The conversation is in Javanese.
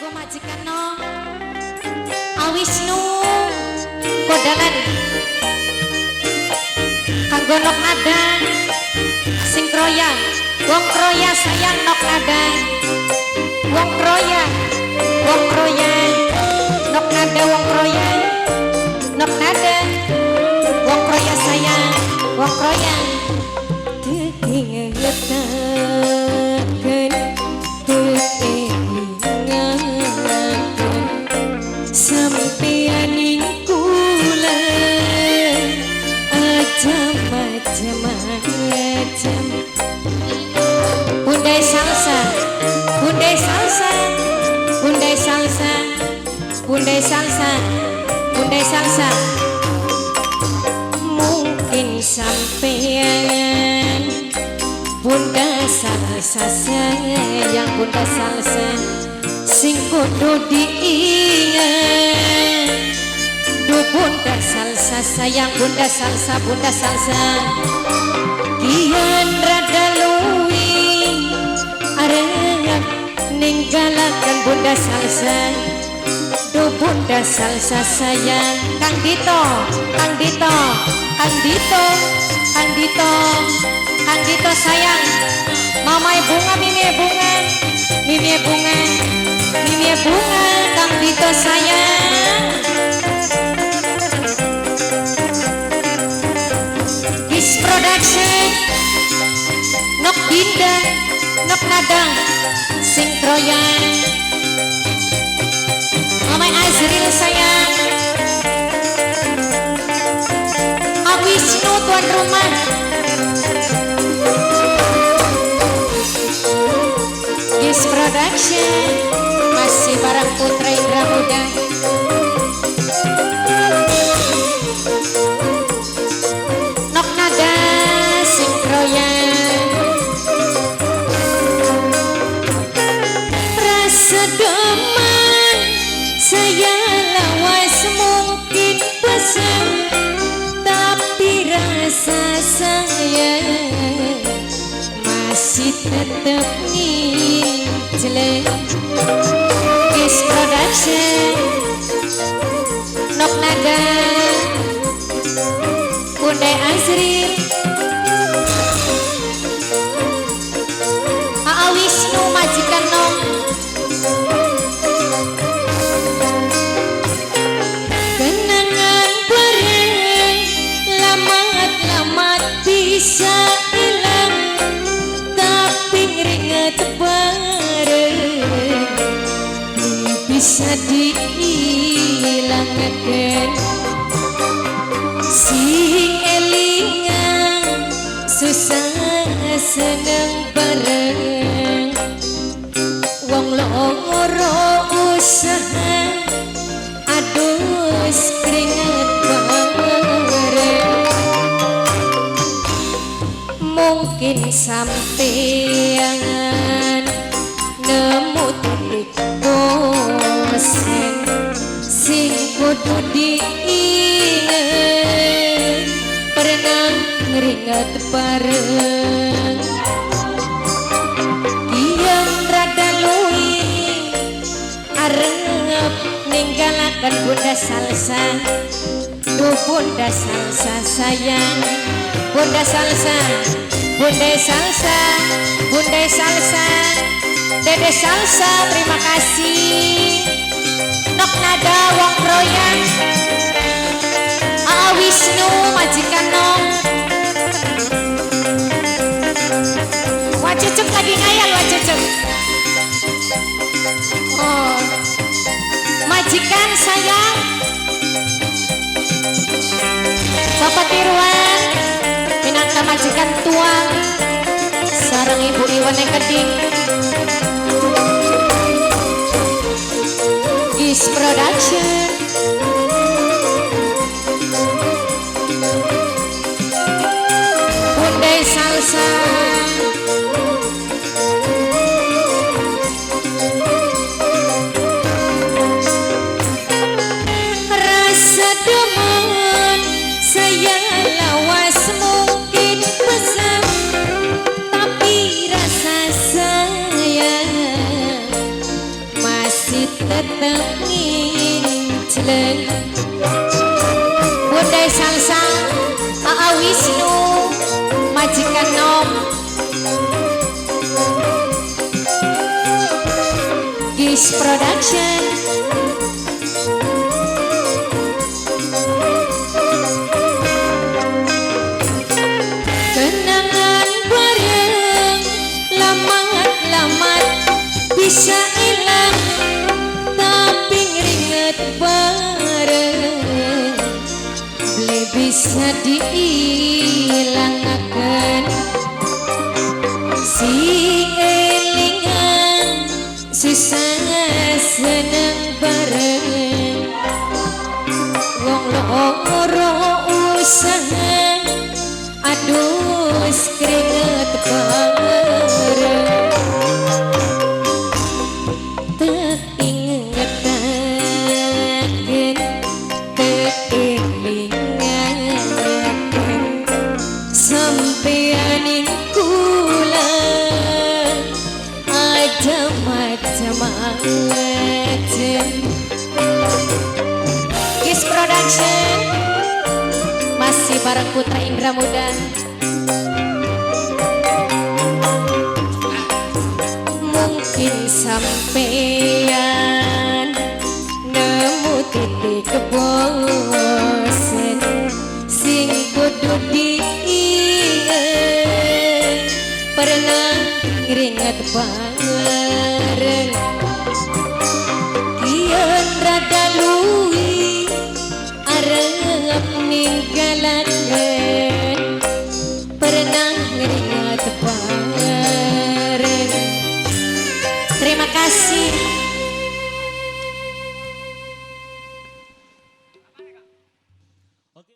Kanggo majikan no Awisnu Kodalan, kanggo Nok Nada sing Kroya, wong Kroya sayang. Nok Nada wong Kroya, wong Kroya. Nok Nada wong Kroya, Nok Nada wong Kroya sayang, wong Kroya. Dikingetaken, dielingaken sampeyan ing kula, aja macem-macem. Bunda Salsa, Bunda Salsa, Bunda Salsa, Bunda Salsa, Bunda Salsa. Mungkin sampean, Bunda Salsa sayang, Bunda Salsa, sing kudu diingat. Duh, Bunda Salsa sayang, Bunda Salsa, Bunda Salsa, kian rada luwi arep ninggalaken Bunda Salsa. Duh, Bunda Salsa sayang. Kang Dito, Kang Dito, Kang Dito, Kang Dito, Kang Dito sayang. Mamai bunga, mimi bunga, mimi bunga, mimi bunga. Kang Dito sayang. Gis Production, Nok Dinda, Nok Nadang sing Kroya. Mamai Azril sayang. Awisnu tuan rumah. Gis Production masih bareng Putra Indra Muda. Nok Nada sing Kroya. Rasa demen saya lawas mungkin pesan, tapi rasa sayang masih tetap nginjelek. Gis Production, Nok Nada, Bunda Azril, Aa Wisnu majikan Nok. Kenangan bareng lamat-lamat bisa hilang, tapi ngeringet bareng bisa dihilangaken. Sing elingan susah seneng bareng, wong loro usaha adus keringet bareng. Mungkin sampean nemu titik bosen, sing kudu diinget pernah ngeringet bareng. Kian rada luwi arep ninggalaken Bunda Salsa. Duh, Bunda Salsa sayang, Bunda Salsa, Bunda Salsa, Bunda Salsa, Dede Salsa, terima kasih. Nok Nada wong Kroya. Aa Wisnu majikan Nok. Wah, Cucuk lagi ngayal. Wah, Cucuk. Oh, majikan sayang. Bapak Tirwan minangka majikan tua sareng Ibu Iwan yang keding. Gis Production. Bunda Salsa. Rasa demen saya lawas mungkin besar, tapi rasa sayang masih Tetep ngincleng. Bunda Salsa, Aa Wisnu, majikan nom Gis Production. Kenangan bareng lamat-lamat bisa hilang, tapi ngeringet bareng beli bisa dihilangaken. Sing elingan susah seneng bareng, wong loro usaha adus keringet bareng. Tek ingetaken, tek elingaken sampeyan ing kula aja macam-macam. Gis Production masih bareng Putra Indra Muda. Mungkin sampeyan nemu titik bosen sing kudu diinget, pernah ngeringet bareng.